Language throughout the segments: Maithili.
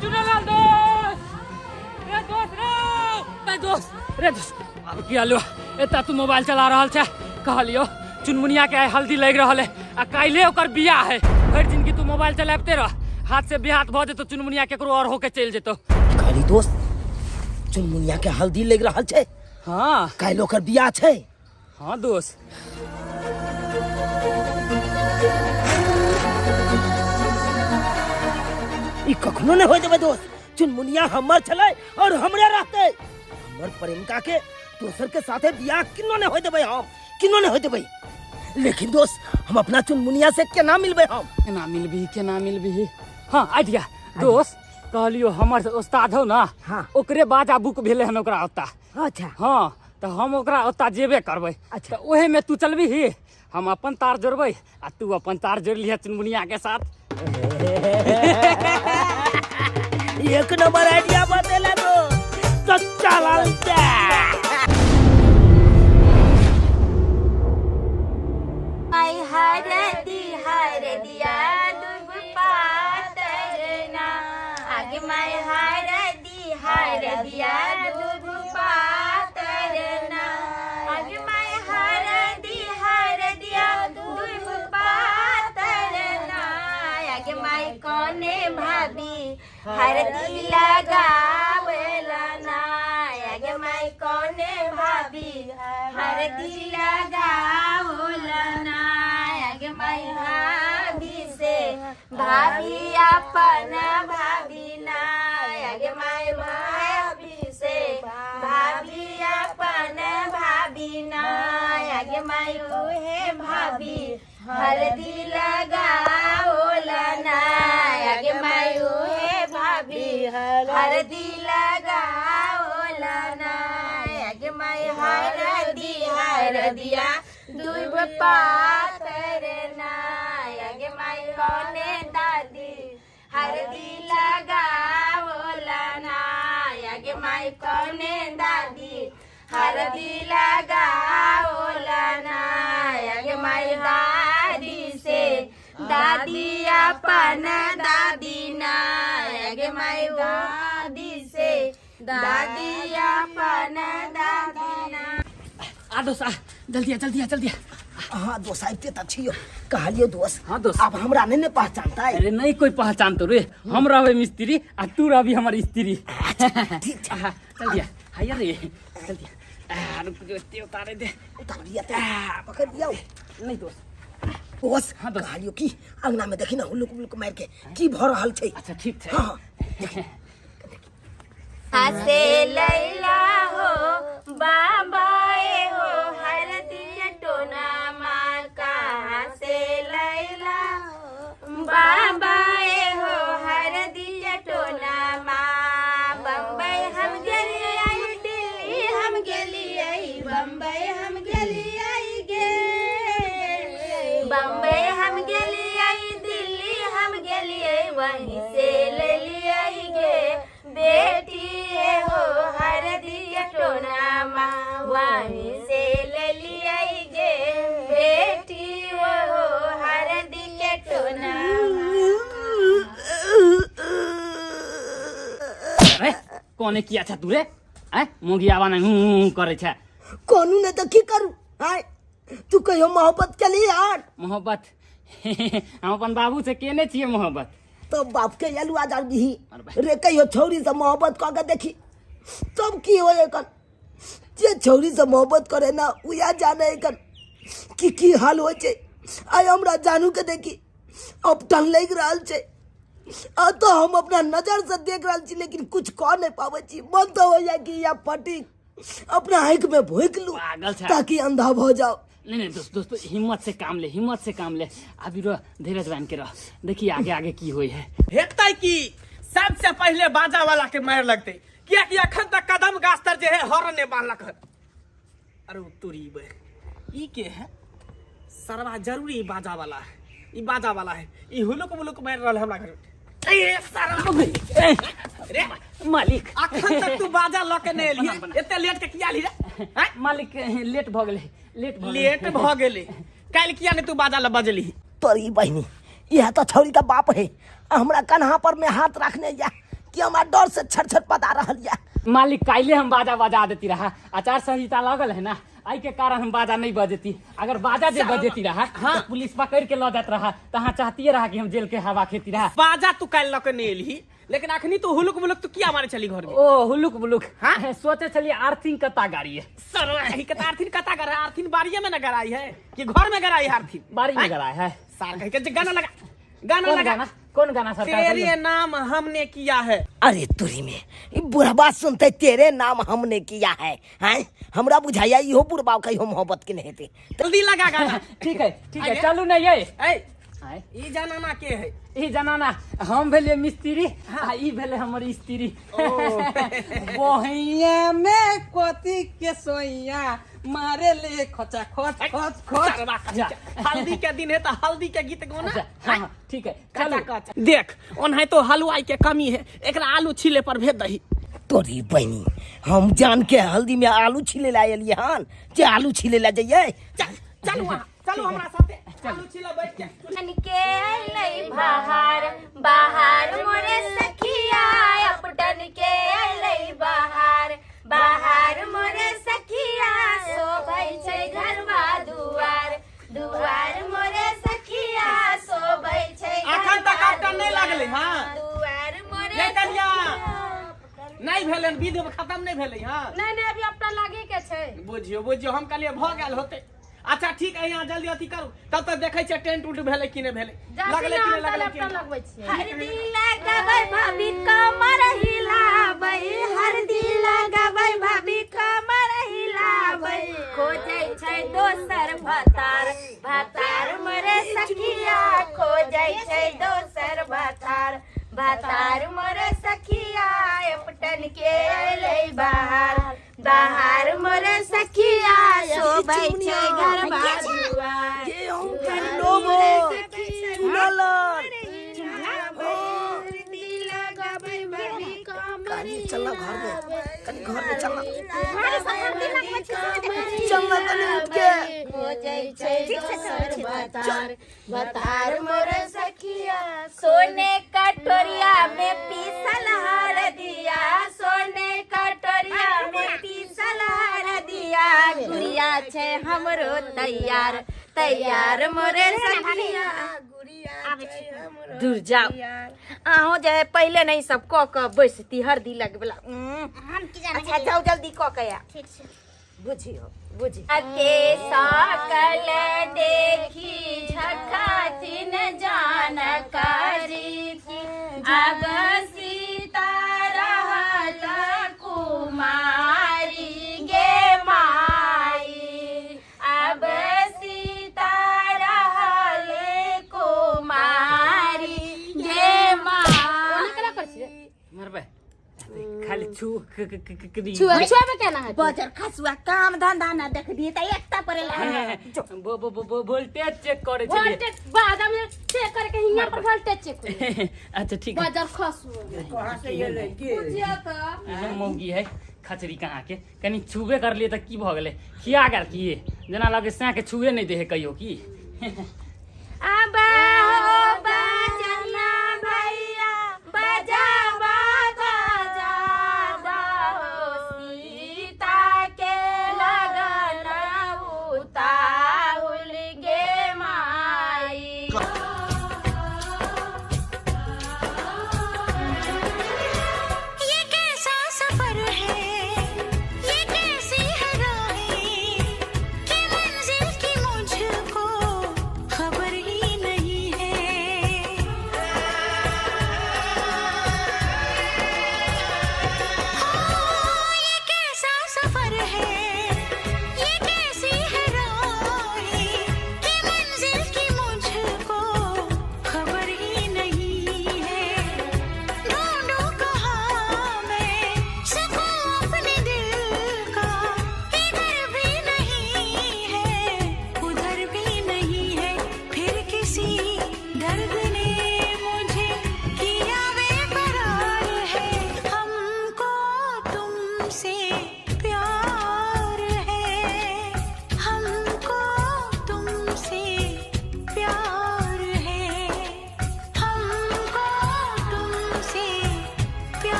चुनालाल दोस्त, रे दोस्त, रे रे दोस्त, रे दोस्त, आब की आलू एता तू मोबाइल चला रहल छै? कहलियो चुनमुनिया के आइ हल्दी लागि रहल है आ काल्हे ओकर बियाह है। भरि जिंदगी तू मोबाइल चलाबते रह, हाथ से बियाह भऽ जेतौ, चुनमुनिया केकरो और होके चलि जेतौ। कहली दोस्त, चुनमुनिया के हल्दी लागि रहल छै? हाँ। काल्हि ओकर बियाह छै। हाँ दोस्त। ई कखनो नहि होय देबै दोस्त। चुनमुनिया हमर छलै और हमरे रहतै। हमर प्रेमिका के दोसर के साथे बियाह किनो नहि होय देबै, हम किनो नहि होय देबै। लेकिन दोस्त, हम अपना चुनमुनिया से केना मिलबै हम? केना मिलबी, केना मिलबी? हाँ, आइडिया दोस्त। कहलियो हमर उस्ताद हो ना? हाँ। ओकरे बाजा बुक भेलै हन ओकरा ओता। अच्छा। हाँ, तऽ हम ओकरा ओता जेबे करबै। अच्छा। तऽ ओहे में तू चलबी ही, हम अपन तार जोड़बै आ तू अपन तार जोड़ लिहे चुनमुनिया के साथ। एक नंबर आइडिया बतेला दोस्त, तो चलल जा। आई हरदी हरदिया दुब पातरना, आगे माय हरदी हरदिया दुब पातरना, आगे माय हरदी हरदिया दुब पातरना, आगे माय कोने भाभी हरदी लगावेला ना, आगे माय कोने भाभी हरदी लगावला ना, आगे माय भाभी से भाभी अपन भाभी ना, आगे माय भाभी से भाभी अपन भाभी ना, आगे माय उहे भाभी हरदी लगावला ना, आगे माय उहे भाभी हरदी लगावला ना, आगे माय हरदी हरदिया दुब पातर ना, आगे माय कौने दादी हरदी लगावला ना, आगे माय कौने दादी हरदी लगावला ना, आगे माय दादी से दादी अपन दादी ना, आगे माय दादी से दादी अपन दादी ना। आ दोस्त, आ जल्दी आ, जल्दी आ, जल्दी आ। हाँ दोस्त, आबिते तऽ छियो। कहलियो दोस्त। हाँ दोस्त। आब हमरा नहि ने पहचानतै? अरे नहीं कोई पहचान तो रे, हम रहबे मिस्त्री आ तू रहबी हमर स्त्री। ठीक छै। आहा, चल दिया हाय रे, चल दिया। आ, रुक जो, एते उतारे दे। उतार लिया तऽ पकड़ लिया। नहीं दोस्त। दोस्त। हाँ दोस्त। कहलियो की अंगना में देखी ना, हुलुक बुलुक मारि के की भऽ रहल छै। अच्छा, ठीक छै। हाँ। हसे लैला हो बाबा ए हो हरदी टोना माँ, कहाँ से लैला बाबा ए हो हरदी टोना माँ, बम्बई हम गेलियै, दिल्ली हम गेलियै, बम्बई हम गेलियै गे, बम्बई हम गेलियै, दिल्ली हम गेलियै, वहीं से लेलियै गे बेटी ए हो हरदी टोना माँ, वहीं से लेलियै गे बेटी ओ हो हरदी के टोना। अरे कोने किया छ तू रे? आय मोगियावा नहीं हूं हूं करे छ। कोनू ने तऽ की करू? आय तू कहियो मोहब्बत केली यार? मोहब्बत हम अपन बाबू से केने छियै मोहब्बत। तो बाप के अलुआ डाल दीही। अरे भाई। रे कहियो छौरी से मोहब्बत कऽ के देखी तब की होय एकर। जे छौरी से मोहब्बत करे ना उया जाने एकर की की हाल होइ छै। आइ हमरा जानू के देखी अपटन लागि रहल छै, आ तो हम अपना नजर से देख रहल छी लेकिन कुछ कह नहीं पाबै छी। मन तो होइया कि या पटी अपना आँखि में भोंकि लू पागल छै। ताकि अंधा भऽ जाओ। नहीं नहीं दोस्त, दोस्त, हिम्मत से काम ले, हिम्मत से काम ले। अभी रह, धीरज बांध के रह, देखिए आगे आगे की हुई है। हेतै की, सबसे पहले बाजा वाला के मार लगतै, कियाकि अखन तक कदम गाछ तर जे है हर ने बांधलक हन। अरे तोरी बे, ई के है सरवा? जरूरी ई बाजा वाला है, ई बाजा वाला है, ई हुलुक मुलुक मार रहल है हमरा घर में। ए सरवा ए, रे मालिक, अखन तक तू बाजा ल के नहीं एलिहे, बना, बना। एते लेट के किया ली रे? हैं? मालिक, लेट भ गेलै, लेट भ गेलै। लेट भ गेलै? काल्हि किया नहीं तू बाजा ल बजली? तोरी बहिनी, यह तो छौरी का बाप है, आ हमरा कन्हा पर में हाथ रखने या कि कि हमरा डर से छर छर पता रहल या। मालिक, काल्हे हम बाजा बजा देती रहा, आचार संहिता लगल है ना, एहि के कारण हम बाजा नहीं बजेती। अगर बाजा जे बजेती रहा, हाँ, तो पुलिस पकड़ के ल जात रहा, तो अहाँ चाहतिए रहा कि हम जेल के हवा खेती रहा। बाजा तू काल्हि लऽ के नहीं एलही, लेकिन अखनी तू हुलुक मुलुक तू किया मारे चली घर में? ओ हुलुक बुलुक? हाँ? सोचे छलिए आर्थिंग कता गाड़ी है। सर, एही के आर्थिन कता कर, आर्थिन बाड़िए में ना गराई है कि घर में गराई है आर्थिन? बाड़ी में गराई है। सार कह के जे गाना लगा, गाना कौन लगा। गाना? कौन गाना सरकार? तेरे नाम हमने किया है। अरे तुरी में ई बुढ़बा सुनते तेरे नाम हमने किया है, हैं? हमरा बुझाया इहो बुढ़बा कहियो मोहब्बत के नहीं हेतै। जल्दी लगा गाना। ठीक है, ठीक है। आगे? चलू ना ये। ए। आय। ई जनाना के है? ई जनाना हम भेलिए मिस्त्री आ ई भेले हमर स्त्री। बहिया में कथी के सोइया मारे ले खचा खच खच खच। सरवा कच्चा। हल्दी के दिन है तो हल्दी के गीत गाना। अच्छा, हाँ हाँ, ठीक है, कच्चा चलू। कच्चा। देख, ओनाहे तो हलवाई के कमी है, एकरा आलू छिले पर भेज दही। तोरी बहिनी, हम जान के हल्दी में आलू छिले ला एलिए हन जे आलू छिले ला जइए। चल चल वहाँ चलू, हमरा साथे आलू छिला बैठ के। अपटन के अइलै बहार, बहार मोरे सखिया, अपटन के अइलै बहार, बहार मोरे सखिया, शोभै छै घरवा दुआर, दुआर मोरे सखिया, शोभै छै अखन तक घरवा अपटन नहि लागलै, हाँ। दुआर मोरे ये कनिया। नहि भेलै, विध खत्म नहि भेलै, हाँ। नहीं नहीं, अभी अपना लागे के छै। बुझियो बुझियो, हम कहलियै भऽ गेल होतै। अच्छा ठीक है, यहाँ जल्दी अथी करू, तब तक देखै छियै टेंट उंट भेलै कि नहि भेलै, लगलै कि नहि लगलै कि नहि। लगबै छियै। हरदी लगाबै भाभी कमर हिलाबै, हरदी लगाबै भाभी कमर हिलाबै, खोजै छै दोसर भतार, भतार मोरे सखिया, खोजै छै दोसर भतार, भतार मोरे सखिया, अपटन के अइलै बहार, बहार मोरे सखिया, शोभै छै घरबा दुआर। ये हम लोगो चुनालन कनी चलना घर में, कनी घर में चलना, चलना कनी उठ के। खोजै छै दोसर भतार, भतार मोर सखिया, सोने कटोरिया में पीसल हरदिया, सोने कटोरिया में पीसल हरदिया, गुड़िया छै हमरो तैयार, तैयार मोरे सखिया, गुड़िया छै हमरो। दूर जाओ, अहूँ जे है पहिले नहीं सब कऽ कऽ बैसती हरदी लगबला। हम की जाने। अच्छा जाओ, जल्दी कऽ के आ। ठीक छै। बुझियो बुझि के सकल देखी झखाथिन जानकारी की, अब सीता रहल कुमारी गे माई, अब सीता रहल कुमारी गे माई। मरबै खाली छू क- क- क- क- दी। छुआबे केना है? बजर खसुआ, काम धंधा ना देखबिही तऽ एकटा पर बो बो बो बो वोल्टेज चेक करे छलियै। वोल्टेज बाद में चेक करके हियां पर वोल्टेज चेक होई। अच्छा ठीक है। बजर खसु बुझिया तऽ। इहो मौगी है खचरी कहाँ के, कनी छुबे कर लिए तऽ की भऽ गेलै? खिया गेल की? जेना लगे सैं के छुए नहि दे है कहियो की। अब हो बजना भैया बजा बजा हो सीता के लगन उताहुल गे माई। ये कैसा सफर है, ये कैसी है राहें कि मंजिल की मुझको खबर ही नहीं।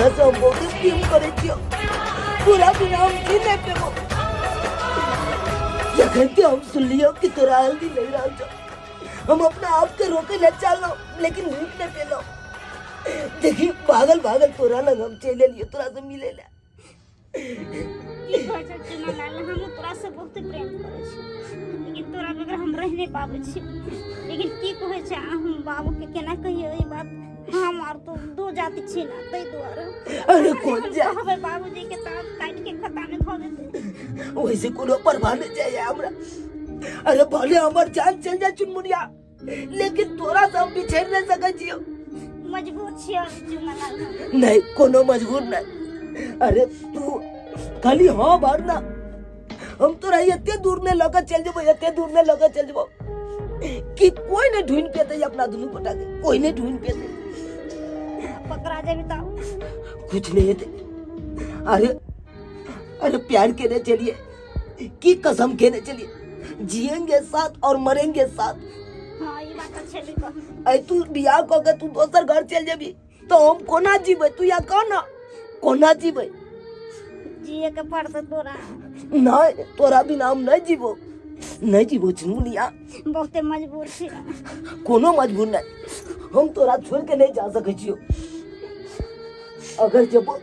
तोरा से हम बहुत प्रेम करै छियो तोरा बिना हम जी नहीं पेबो जखन के हम सुनलियो कि तोरा हल्दी नहीं रहल छौ हम अपना आप के रोके ले चाहलो लेकिन रुक नहीं पेलो देखी भागल भागल तोरा लग हम चले लियो तोरा से मिले ला की कहै छै चुनालाल हमहूँ तोरासँ बहुते प्रेम करै छी लेकिन तोरा बगैर हम रहि नहि पाबै छी लेकिन की कहै छै हम बाबूके केना कहियै ई बात हम आर तो दो जाति छी ना ताहि दुआरे अरे कोन हम जाति? कहबै बाबूजीके तऽ काटिके खत्तामे धऽ देतै वैसे कोनो परवाह नहीं चाहिए हमरा अरे भले हमर जान चल जाए चुनमुनिया लेकिन तोरा से हम बिछड़ नहीं सकै छियो मजबूर छियै चुनालाल हम नहीं कोनो मजबूर नहीं अरे तू खाली हाँ भर ना हम तोरा एते दूर में लगे चल जेबो एते दूर में लगे चल जेबो कि कोई नहीं ढूंढ पेते अपना दुनू गोटा के कोई नहीं ढूंढ पेते पकड़ा जेबी तऽ कुछ नहीं हेतै अरे अरे प्यार केने चलिए की कसम केने चलिए जिएंगे साथ और मरेंगे साथ हाँ ई बात तऽ छेबे कर ऐ तू बियाह कऽ के तू दोसर घर चल जेबी तो हम कोना जीबै तू या कह ना कोना जीबै जिए के पड़तै तोरा नहीं तोरा बिना हम नहीं जीबो नहीं जीबो चुनमुनिया बहुते मजबूर छी कोनो मजबूर नहीं हम तोरा छोड़ के नहीं जा सकै छियो अगर जेबो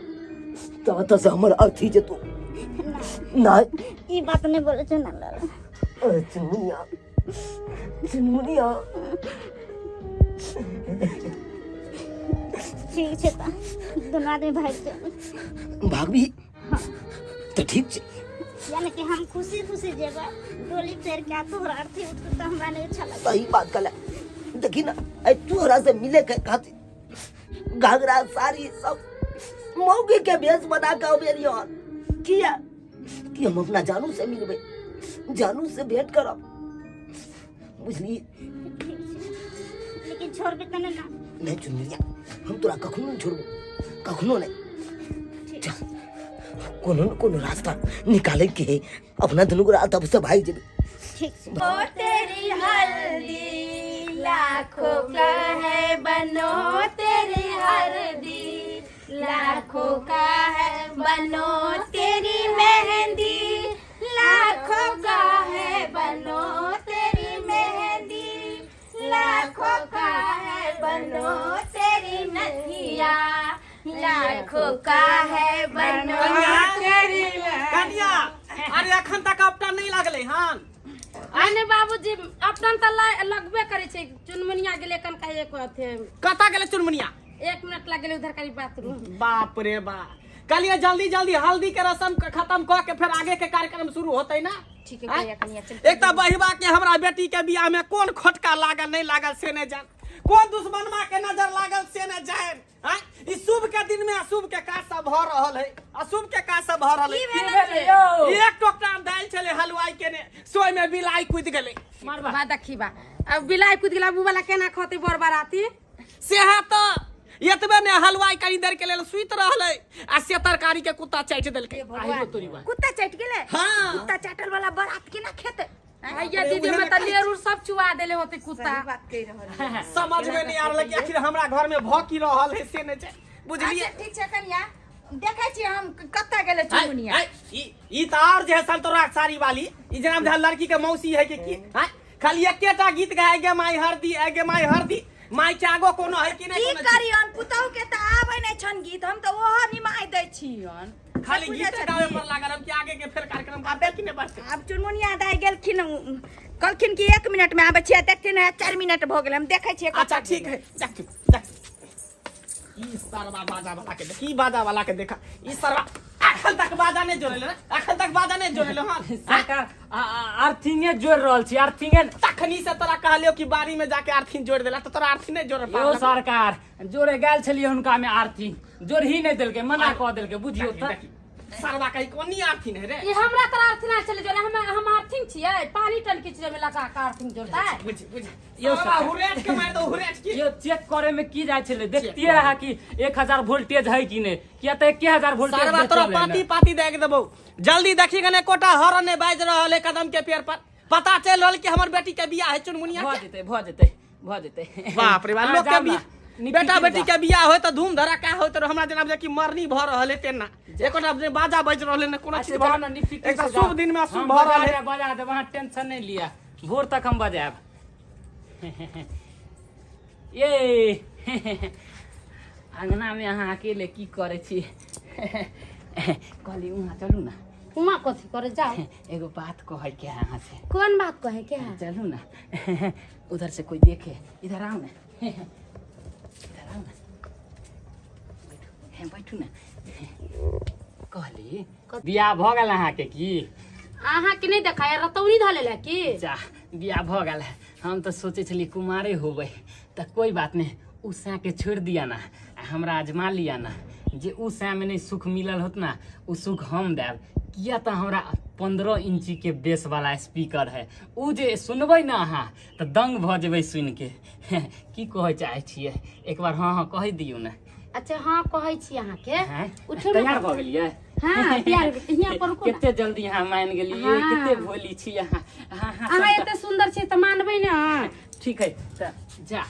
तो ओतऽ से हमर अर्थी जेतो नहीं ई बात नहीं बोले छै ना लाला अरे चुनमुनिया चुनमुनिया ठीक छै तऽ दुनू आदमी भागि जाउ भागबी तऽ ठीक छै यानी कि हम खुशी खुशी जेबै डोली फेर के आ तोहर अर्थी उठतौ तऽ हमरा नहि अच्छा लगतै सही बात कहला देखी ना ऐ तोहरा से मिले के खातिर घाघरा साड़ी सब मौगी के भेष बना के अबे हन किया कि हम अपना जानू से मिलबै जानू से भेंट करब बुझली ठीक छै लेकिन छोड़बै तऽ नहि ना नहीं चुनमुनिया हम तोरा कखनो नहीं छोड़बो कखनो नहीं चल कोनो न कोनो रास्ता निकाले के है अपना दुनू गोरा तब से भाग जेबे ठीक छै ओ तेरी हल्दी लाखों का है बनो तेरी हल्दी लाखों का है बनो तेरी मेहंदी लाखों का है बनो तेरी मेहंदी लाखों का है बनो तेरी नथिया लाखों का है बनो कनिया कनिया अरे अखन तक अपना नहीं लागले हन आने बाबूजी अपन तऽ लगबे करै छै चुनमुनिया गेलै कन कहिए को अथे कतऽ गेलै चुनमुनिया एक मिनट लग गेलै उधर करी बाथरूम बाप रे बाप कहलिए जल्दी जल्दी हल्दी के रस्म के खत्म कऽ के फिर आगे के कार्यक्रम शुरू होते ना ठीक है आँय? कहिया कनिया चल एक तऽ बहिबा के हमरा बेटी के बियाह में कोन खोटका लागल नहीं लागल से नहीं जान कोन दुश्मनमा के नजर लागल से नहीं जान आँय? ई शुभ के दिन में अशुभ के काज सब भऽ रहल है अशुभ के काज सब भऽ रहल है की भेलै यौ एक टोकरा दालि छलै हलवाई के ने सोय में बिलाई कूद गेलै बा देखी बा अब बिलाई कूद गेला उ वाला केना खतै बर बाराती सेहे तऽ एतबे ने हलवाई कनी देर के लेल सुति रहलै आ से तरकारी के कुत्ता चाटि देलकै आहिरो तोरी बा कुत्ता चाटि गेलै हाँ। कुत्ता चाटल वाला बरात केना खेतै भैया दीदी में तऽ लेर उर सब चुआ देले होते कुत्ता सही बात कहि रहल है समझ में नहीं आ रहल कि आखिर हमरा घर में भऽ की रहल है से नहि छै बुझलियै अच्छा ठीक छै कनिया देखै छियै हम कतऽ गेलै चुनमुनिया आइ, ई ई तऽ आओर जे है संतोरा साड़ी वाली ई जेना बुझायल लड़की के मौसी है कि की आइ, खाली एकेटा गीत गाय गे माई हरदी आइ गे माई हरदी माई के आगो कोनो है कि नहीं की कोनो चीज? करियन पुतहु के तऽ आबै नहि छन गीत हम तऽ ओहो निमाहि दै छियन खाली बुझै गीत छथिन। गावे पर लागल हम कि आगे के फेर कार्यक्रम बढ़ते कि नहीं बढ़ते आब चुनमुनिया दाइ गेलखिन कहलखिन कि एक मिनट में आबै छियै देखथिन 4 मिनट भऽ गेलै हम देखै छियै अच्छा ठीक है देख देख ई सरवा बाजा वाला के देख ई बाजा वाला के देखा ई सरवा अखन तक बाजा नहीं जोड़ले ना अखन तक बाजा नहीं जोड़ले हां सरकार अर्थिंगे जोड़ रहल छी अर्थिंगे तखनी से तोरा कहलियो कि बाड़ी में जाके अर्थिंग जोड़ देला तो तोरा अर्थिंग नहीं जोड़ यो पावल सरकार जोड़े गेल छलियै हुनका में आर्थिंग जोड़ ही नहीं देलकै मना कऽ देलकै बुझियौ तऽ सरवा कहीं कोनी अर्थिंग है रे ई हमरा तर अर्थिंग ना चले जोड़े हम हम अर्थिंग छियै पानी टंकी छियै में लगा के अर्थिंग जोड़ता है बुझ बुझ यो सरवा हुरेट के मार दो हुरेट की यो चेक करे में की जाइ छलै देखतियै अहाँ कि 1000 वोल्टेज है कि नहि किया तऽ 1000 वोल्टेज सरवा तोरा पाती पाती देख देबो जल्दी देखी गने कोटा हॉर्न नहीं बाज रहल है कदम के पेड़ पर पता चल रहल कि हमर बेटी के बियाह है चुनमुनिया भऽ के जेतै भऽ जेतै भऽ जेतै बाप रे बाप अहाँ लोग के जाउ बियाह ने। बेटा बेटी के बियाह होय त धूम धड़ाका होय त हमरा जेना बुझाय कि मरनी भ रहल है तेना एकोटा ने बाजा बाजि रहल है ने कोनो अच्छा चीज जाओ भऽ ना निफिक्र एकटा से जाओ। शुभ दिन में अशुभ हम भऽ बजा रहल है देब, बजा देब अहाँ टेंशन नहीं लिया भोर तक हम बजायब ये अंगना में अहाँ अकेले की करै छी कहली वहाँ चलू ना हुआँ कथी करे जाओ एगो बात कहै के है अहाँ से कोन बात कहे के है चलू ना उधर से कोई देखे इधर आओ ना इधर आओ ना बैठू हे, बैठू ना कहली बियाह भऽ गेल अहाँके की अहाँ के नहीं देखा रतौनी धऽ लेला की जा बियाह भऽ गेल हम तऽ सोचै छलियै कुमारे होबै तऽ कोई बात नहि उ सैके छोड़ि दिअ ना आ हमरा आजमा लिअ ना जे उ सैमे नहि सुख मिलल होत ना उ सुख हम देब किया तऽ हमरा 15 इंची के बेस वाला स्पीकर है उ जे सुनबै ना अहाँ तऽ दंग भऽ जेबै सुनिके की कहै चाहै छियै एक बार हँ हँ कहि दियौ ने अच्छा हाँ कहै छी अहाँके हैं? उठू ने। तैयार भऽ गेलियै हाँ तैयार हियाँ पर रुकू ना। कते जल्दी अहाँ मान गेलियै हाँ। कते भोली छी अहाँ हाँ हाँ अहाँ सबटा- एते सुन्दर छी तऽ मानबै ने ठीक है तऽ जा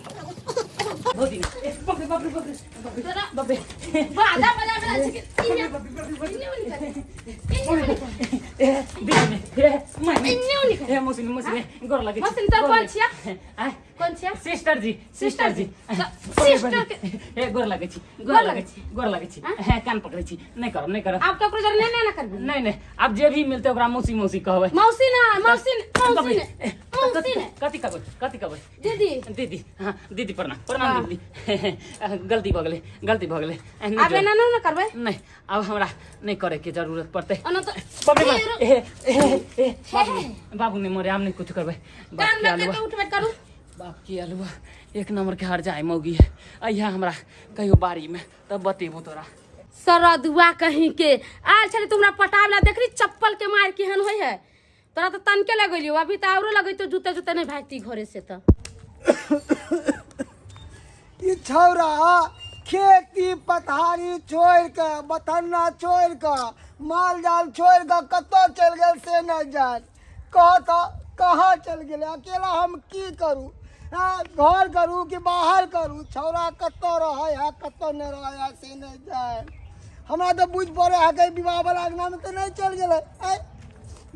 भौजी ए, बाप रे बाप रे बाप रे बाप रे बाप रे बाजा बजा बजा छै कि इन्ने इन्ने ओनी करे इन्ने ओनी करे ए दीदी ए माय इन्ने ओनी करे ए मौसी मौसी गोर लगे मौसी, तोर कोन छिया? आय कोन छिया सिस्टर जी सिस्टर जी सिस्टर के ए गोर लगे छी गोर गोर लगे छी गोर लगे छी हे कान पकड़ै छी नहि करब नहि करब आब ककरो जर नहि नहि करबी नहीं नहीं अब जे भी मिलते ओकरा मौसी मौसी कहबै मौसी ना मौसी ना मौसी ना मौसी ना कथी कहबै कथी कहबै दीदी दीदी हाँ दीदी प्रणाम प्रणाम दीदी गलती भऽ गेलै गलती भऽ गेलै आब एना नहि ने करबै नहीं अब हमरा नहीं करे के जरूरत पड़तै ओना तऽ बाप रे बाप, ए ए ए बाबू नहीं बाबू नहीं मरे हम नहीं कुछ करबै बाप कान के में अलुआ के उठबे करू बाप के अलुआ एक नंबर के हर जाए मौगी है अइहा हमरा कहियो बारी में तब बतेबो तोरा सरदुआ कहीं के आयल छलै तऽ हमरा पटावला देखली चप्पल के मार केहन होइ है तोरा तऽ तनके लगेलियो अभी तऽ औरो लगैतो जूते जूते नहीं भागती घरे से तऽ ई छौड़ा खेती पथारी छोड़ि कऽ बथन्ना छोड़ि कऽ माल जाल छोड़ि कऽ कतऽ चलि गेल से नहि जान कह तऽ कहाँ चलि गेलै अकेला हम की करू हँ घर करू कि बाहर करू छौड़ा कतऽ रहै है कतऽ नहि रहै है से नहि जान हमरा तऽ बुझि पड़ै है कि विवाहवला अङ्गनामे तऽ नहि चलि गेलै आँय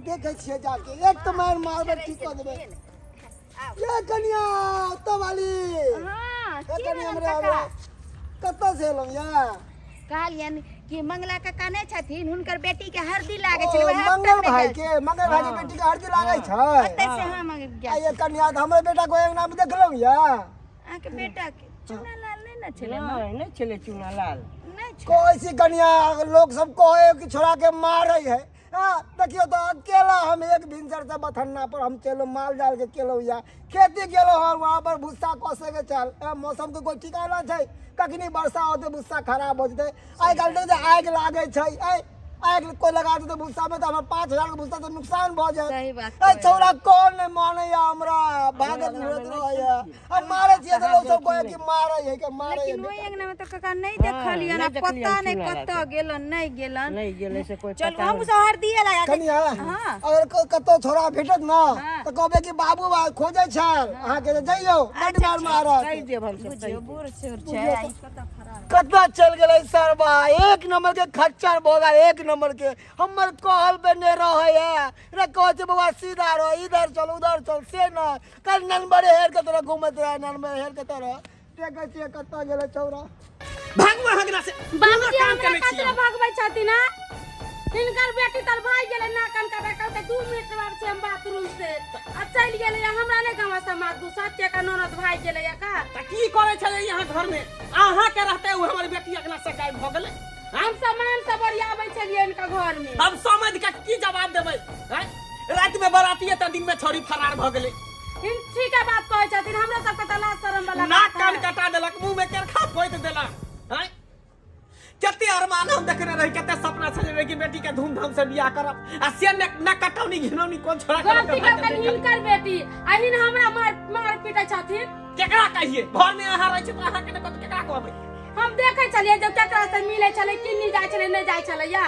देखै छियै जाके एक तऽ मारि मारबै ठीक कऽ देबै ये कनिया ओतऽ वाली हाँ, ये की कनिया भेलन हमरा काका? कतऽ से एलहुँ या कहलियनि कि मंगला काका नहि छथिन हुनकर बेटी के हरदी लागै ओ, छलै वएह मंगल मे भाई गेल के मंगल भाई के बेटी के हरदी लागै छै ओतै से हम आ गेल ये कनिया तऽ हमर बेटा को अंगना मे देखलहुँ या अहाँके बेटा के चुनालाल नहि ने छलै नहि नहि छलै चुनालाल नहि छलै कहै छी कनिया लोग सब कहै कि छोड़ा के मारै है हाँ, देखियौ तऽ अकेला हम एक भिनसर से बथन्ना पर हम चलू माल जाल के केलहुँ या खेती केलहुँ हन वहाँ पर भुस्सा कसे के चल मौसम के कोई ठिकाना छै कखनी वर्षा होतै भुस्सा खराब हो जेतै आइ काल्हि देखै आगि लागै छै आइ आगि कोई लगा देतै भुस्सा में तऽ हमर 5000 के भुस्सा तऽ नुकसान भऽ जायत सही बात ए छौड़ा कौन नहि मानैया हमरा भागत घुरत रहैया आ मारै छियै तऽ लोक सब कहै कि मारै है के मारै है लेकिन ओहि अंगना में तऽ काका नहि देखलियन आ नहि पता देखलियन नहि चुनालाल कतऽ गेलन नहि गेलन नहि गेलै से कोई चलू पता हम सब हरदिये लगा के कनिया हाँ अगर कतौ छोड़ा भेटत ना हाँ। तऽ कहबै कि बाबू बा खोजै छल अहाँके तऽ जइयौ बड्ड मार मारत कहि देब हमसब कहि बुझियौ देब। बूढ़ सूढ़ छै आ ई कतऽ फरार कतऽ चल गेलै सरबा एक नंबर के खच्चर भऽ गेल एक नंबर के हमर कहल पे नहि रहै है रे कहै छै बौआ सीधा रह इधर चल उधर चल से न कल नंबर हेर के तोरा घूमत रहे नंबर हेर के तोरा देखै छियै कतऽ गेलै छौड़ा भागू अहाँ अंगना से बाबूजी काम हमरा करै छी कतरा अहाँ। भगबै छथिन हँ? हिनकर बेटी तर भागि गेलै ना कन कटा कहलकै 2 मिनट बाद छै हम बाथरूम से आ चलि गेलै हमरा नहि गाँव समाज दू सत्य के ननद भागि गेलै का तऽ की करै छलै यहाँ घर में अहाँ के रहते हुए हमर बेटी अंगना से गायब भऽ गेलै हम सामान सब ओरियाबै छलियै हिनका घर में हम समझ के की जवाब देबै आँय? राति में बराती तऽ दिन में छोरी फरार भऽ गेलै हिन ठीक है बात कहै छथिन हमरा सबके तऽ लाज शरम वाला नाक बात कान है। कटा देलक मुंह में केरखा पोति देलक आँय? कते अरमान हम देखने रही कते सपना छलै रही कि बेटी के धूमधाम से बियाह करब आ से न न कटौनी घिनौनी कोन छोड़ा के गलती लऽ के भागि करतनि गेलै। हिनकर बेटी आ हिन हमरा मार मार पीटै छथिन केकरा कहिए घर में अहाँ रहै छी तऽ अहाँ के ने कहत केकरा कहबै हम देखै छलियै जब केकरा से मिलै छलै किन्नी जाइ छलै नहि जाइ छलै या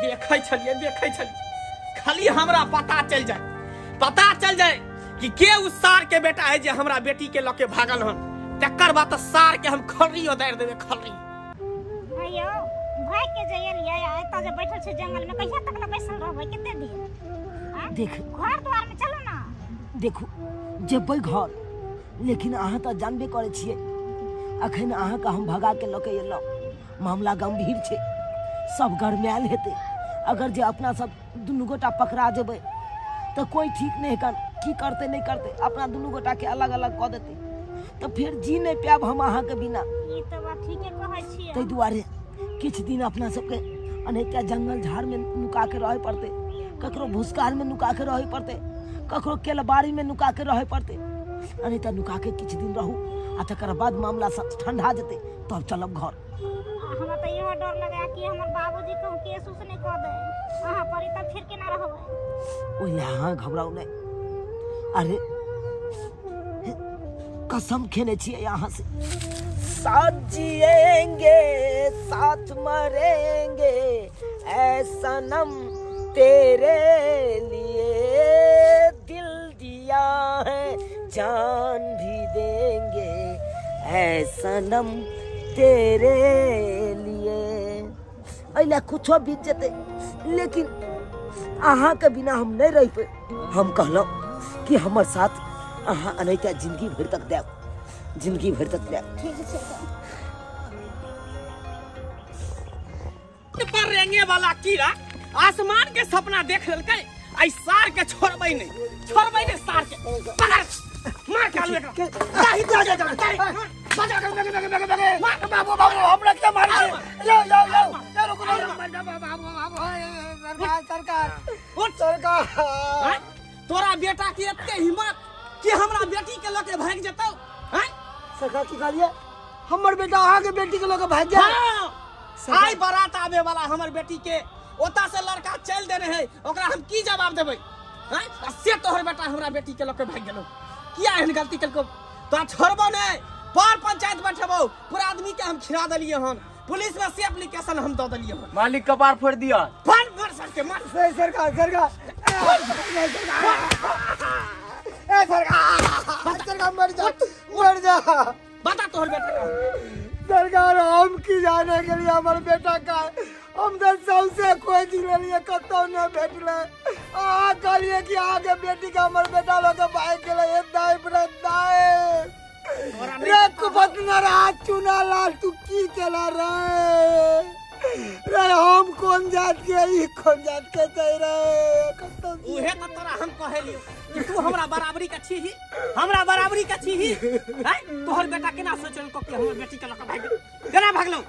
देखै छलियै देखै छलियै खाली हमरा पता चलि जाय पता चल जाए कि के उस सार के बेटा है जे हमरा बेटी के लके भागल हन, तकर बाद तऽ सार के हम खर्री उतारि देबै खर्री। अयो भाग के जे एलियै आ एतऽ जे बैठल छै जंगल में, कहिया तक ले बैसल रहबै, कते दिन? आँय? देख। घर द्वार में चलू ना। देखू जेबै घर, लेकिन अहाँ तऽ जानबे करै छियै अखन अहाँके हम भगा के लऽ के एलहुँ, मामला गंभीर छै, सब गरमायल हेतै। अगर जे अपना सब दुनू गोटा पकड़ा जेबै तऽ कोइ ठीक नहि हेतै, की करतै नहि करतै, अपना दुनू गोटाके अलग अलग कऽ देतै तऽ फेर जी नहि पायब हम अहाँके बिना। ई तऽ बात ठीके कहै छियै। ताहि दुआरे किछु दिन अपना सबके अनहिते जंगल झाड़मे नुका के रहय पड़तै, ककरो भुसकालमे नुका के रहय पड़तै, ककरो केलबाड़ीमे नुका के रहय पड़तै। अनहिते नुका के किछु दिन रहू आ तकर बाद मामला सब ठंडा जेतै तब चलब घर। हमरा तऽ इहो डर लगैया कि हमर बाबूजी कहूँ केस उस नहि कऽ दे अहाँ पर, तब फिर केना रहबै? ओहि लए अहाँ घबराउ नहि। अरे कसम खेने छियै अहाँ से, साथ जिएंगे साथ मरेंगे ऐ सनम तेरे लिए, दिल दिया है जान भी देंगे ऐ सनम तेरे लिए। एहि कुछो बीत जेतै लेकिन अहाँके बिना हम नहि रहि पे। हम कहलहुँ कि हमर साथ अहाँ अनैते जिंदगी भरि तक देब, जिंदगी भरि तक देब। ठीक छै। पर रेंगे वाला कीड़ा आसमान के सपना देख लेलकै, आई सार के छोड़बै नहीं, छोड़बै नहीं सार के। पकड़, मार के आलू एकरा। ताही जा जा जा, ताही। बजा कर, बगे बगे बगे बगे। मार के बाबू बाबू हमरा के मार दे। यो यो यो, यो रुको रुको। बाबू बाबू, सरकार सरकार उठ। सरकार। हैं? तोरा बेटा के एते हिम्मत कि हमरा बेटी के लके भागि जेतौ? हैं? सरकार की कहलिए? हमर बेटा अहाँ के बेटी के लके भागि जाए? हाँ। आइ बारात आवे वाला हमर बेटी के ओता से लड़का चल देने है, ओकरा हम की जवाब देबै? हैं? आ से तोहर बेटा हमरा बेटी के लके भागि गेलौ, किया एहन गलती केलकौ? तोरा छोड़बो नहि, पर पंचायत बैठेबौ, पूरा आदमी के हम खिला देलियै हन, पुलिस में से एप्लीकेशन हम दऽ देलियै हन। मालिक कपार फोड़ दिया। मार मार सर के मार। ए सरकार सरकार ए सरकार सरकार, मर जा मर जा। बता तोहर बेटा का। सरकार हम की जाने के लिए हमर बेटा का, हम तो सबसे खोज लेलिए कतौ नहीं भेटले। अहाँ कहलिए कि अहाँके बेटी के हमर बेटा लऽ के भागि गेलै। हे दाइ रे दाइ रे कुपत नाराज चुना लाल, तू की केला रे? रे हम कोन जात के, ई कोन जात के छै रे? कतौ उहे तऽ तोरा हम कहेलियौ कि तू हमरा बराबरी के छीही, हमरा बराबरी के छीही। हैं? तोहर बेटा केना सोचलको कि हमर बेटी के लऽ के भागि गेल? केना भागलौ?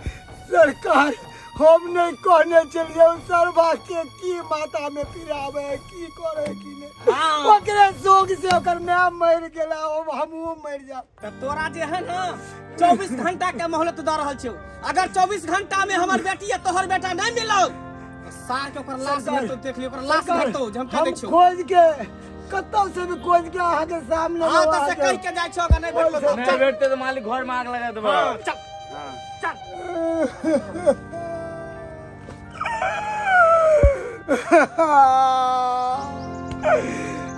सरकार हम नहीं कहने चलिए सरबा के की माथा में पिरावे की करे की नहीं। हाँ। ओकरे शोक से ओकर my मर गेला, अब हमहू मर जा। तऽ तोरा जे है ना 24 घंटा के मोहलत दऽ रहल छियौ, अगर 24 घंटा में हमर बेटी या तोहर बेटा नहीं मिलौ तऽ सार के ओकर लाश सरकार, भेटतौ, देख लियौ ओकर लाश सरकार, भेटतौ जे हम कह हम दै छियौ। खोज के कतौ से भी खोज के अहाँ के सामने हाँ, लवा तऽ से के। कहि के जाइ छियौ, अगर नहीं भेटलौ तऽ नहीं चल। भेटतै तऽ मालिक घर में आग लगा देबै। हाँ, चल चल।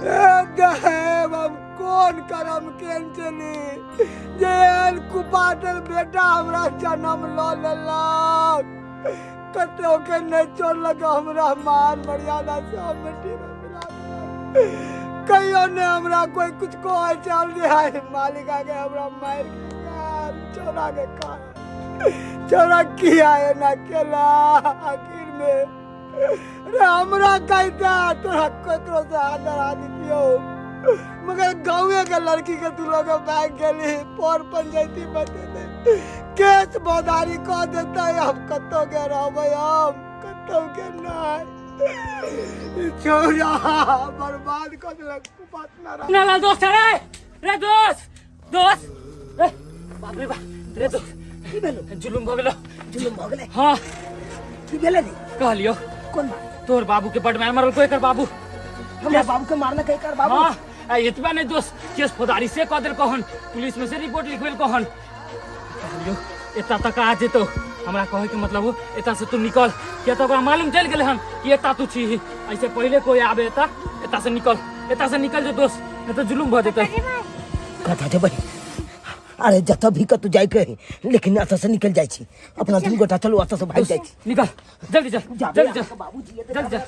ए देव, हम कोन करम केन चली जे एहन कुपातर बेटा हमरा जन्म लऽ लेलक। कतौ के नहीं छोड़लक, हमरा मान मर्यादा सब बेटी में मिला देलक। कहियो ने हमरा कोई कुछ कहै चल जे हाय मालिक आके हमरा मारि के कान, छोड़ा के कान छोड़ा किया एना केला आखिर में रे? हमरा कहता तोरा ककरो से हाथ धरा दितियौ, मगर गाँवे के लड़की के तू लोग भाग गेली, पर पंचायती बतेते केस बदारी कऽ देतै। हम कतौ के रहबै, हम कतौ के नहीं। ई छौड़ा बर्बाद कऽ देलक बात ना रह। नाला दोस्त रे रे दोस्त दोस्त रे, बाप रे बाप रे दोस्त, की भेलो? जुलुम भऽ गेलो। जुलुम भऽ गेलै? हाँ। की भेलै रे? कहलियो कोन बात? तोर बाबू के बड मार मारलको एकर बाबू। हमरा बाबू के मारलक एकर बाबू? हाँ, आ एतबा नहीं दोस्त, केस फौजदारी से कऽ देलको हन, पुलिस में से रिपोर्ट लिखबेलको हन। कहलियो एता तक आ जेतो, हमरा कहे के मतलब हो एता से तू निकल, किया तो ओकरा मालूम चलि गेलै हन कि एता तू छी। ऐसे पहिले कोई आबे एता, एता से निकल। एतऽ से निकल जो दोस्त, नहीं तो जुलुम भऽ जेतै। कतऽ जेबै? अरे जतऽ भी कतौ जाइके है, लेकिन एतऽ से निकल जाइ छी। अपना दुनू गोटा चलू, एतऽ से भागि जाइ छी। निकल, जल्दी चल, जाबे जल्दी चल, बाबूजी जल्दी चल।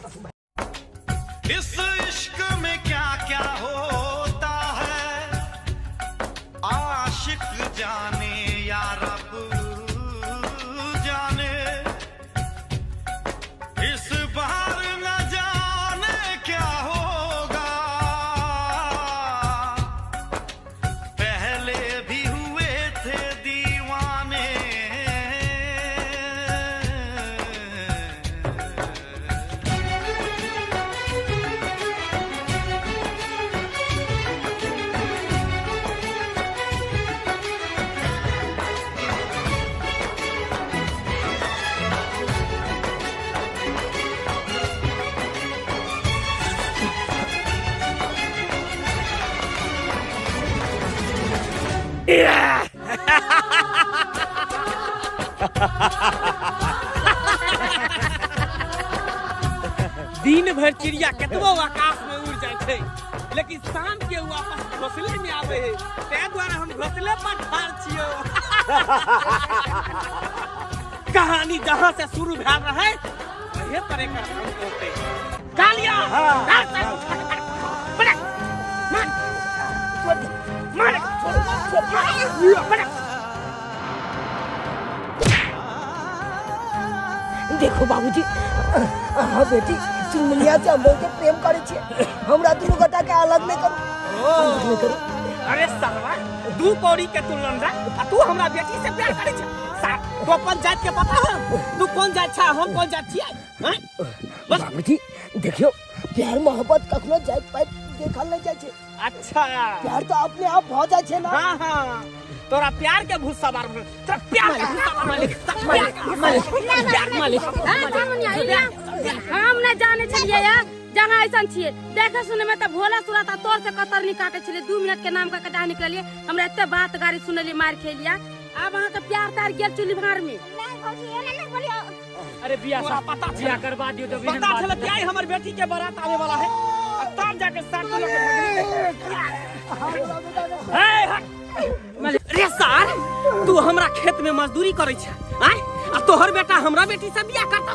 इस इश्क में क्या क्या होता है, आशिक जाने या रब जाने, इस बार न जाने क्या होगा, पहले भी हुए थे दीवाने। दिन भर चिड़िया केतबो आकाश में उड़ जाए छै, लेकिन शाम के वापस घोंसले में आवे है, तै द्वारा हम घोंसले पर ठाड़ छियो। कहानी जहां से शुरू भेल रहे वहीं पर एकर अंत होते। कालिया मार मार। देखो बाबूजी, हाँ बेटी चुनमुनिया से हम बहुत प्रेम करे छियै, हमरा दुनू गोटा के अलग नहीं करू, अलग नहीं करू। अरे साला, दू कौड़ी के तू लंडा आ तू हमरा बेटी से प्यार करे छे। तू अपन जात के पता है, तू कौन जात छा, हम कौन जात छियै? हैं? बस बाबूजी देखियो, प्यार मोहब्बत कखनो जात पात देखल नहीं जाय छै। अच्छा, प्यार तो अपने आप भ जाय छै ना। हाँ हाँ, तोरा प्यार के भूत सवार भल, तोरा प्यार के भूत सवार भल, मालिक मालिक हम नहीं जाने छलियै यार, जहाँ ऐसा छियै देखे सुने में तो भोला सूरत आ तोर से कतरनी काटे छलियै, 2 मिनट के नाम कह के जहाँ निकलियै हमरा एते बात गाड़ी सुनलियै, मार खेलिया। आब अहाँ के प्यार तार गेल चुली भार में। अरे बियाह तोरा पता छल, बियाह करवा दियो जब एहन पता बात छल कि आई हमर बेटी के बारात आवे वाला है, आ तब जाके साथ लोग के हे हट। रे सार, तू हमरा खेत में मजदूरी करे छे आय, आ तोहर बेटा हमरा बेटी से बियाह करता,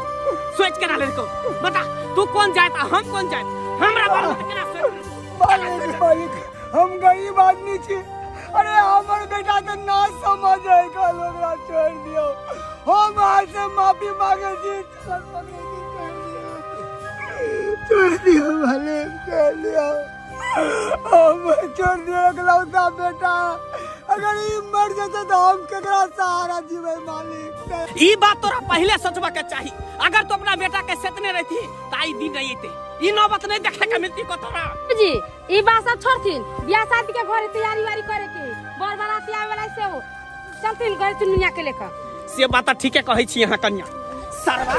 सोच के ना लेलको। बता तू कौन जात आ हम कौन जात, हमरा बारे में केना सोच? मालिक मालिक, हम गरीब आदमी छी, अरे हमर बेटा के ना समझ है, कल ओकरा छोड़ दियो, हम आज से माफी मांगे छी, छोड़ दियो मालिक, छोड़ दियो, हम छोड़ दियो इकलौता बेटा, अगर ई मर जेतै तो हम केकरा सहारा जीबै मालिक? ई बात तोरा पहले सोचबा के चाही, अगर तू अपना बेटा के सेतने रहती त आई दिन नहीं अइते, ई नौबत नहीं देखे के मिलती को तोरा। जी ई बात सब छोड़थिन, बियाह शादी के घरे तैयारी वारी करे के, बर बाराती आवे वाला से हो, चलथिन घर चुनमुनिया के लेकर। से बात ठीके कहै छी अहाँ कन्या। सरवा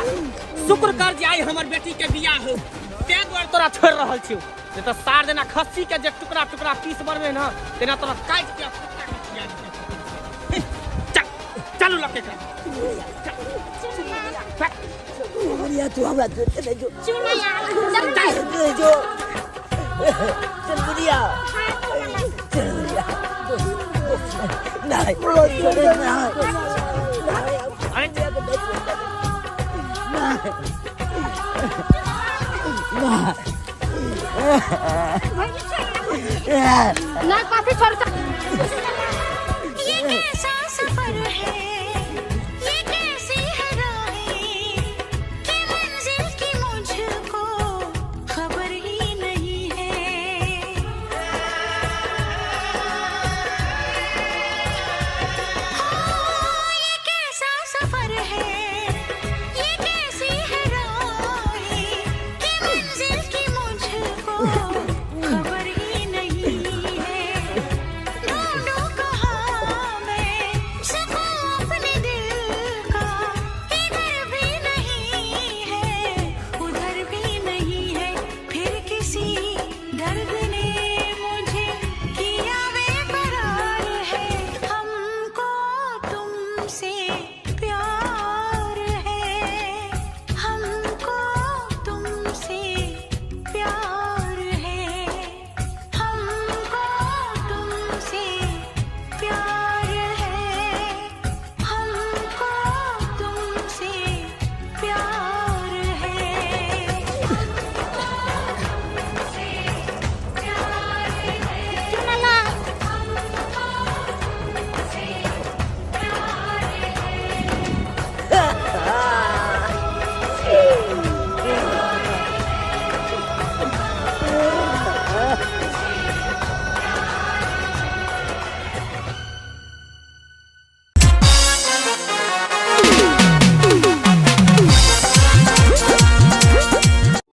शुक्र कर जे आई हमर बेटी के बियाह हो, तें दुआरे तोरा छोड़ रहल छियौ, नहीं तो सार जेना खस्सी के जे टुकड़ा टुकड़ा पीस बनबे न तेना तोरा काटि के कुत्ता के खिया देतौ। चल चलू लके के। चुनमुनिया तू हमरा छोड़ के नहीं जो, चुनमुनिया जो चुनमुनिया, चुनमुनिया नहीं नहीं अरे ना कथी छोड़। ये कैसा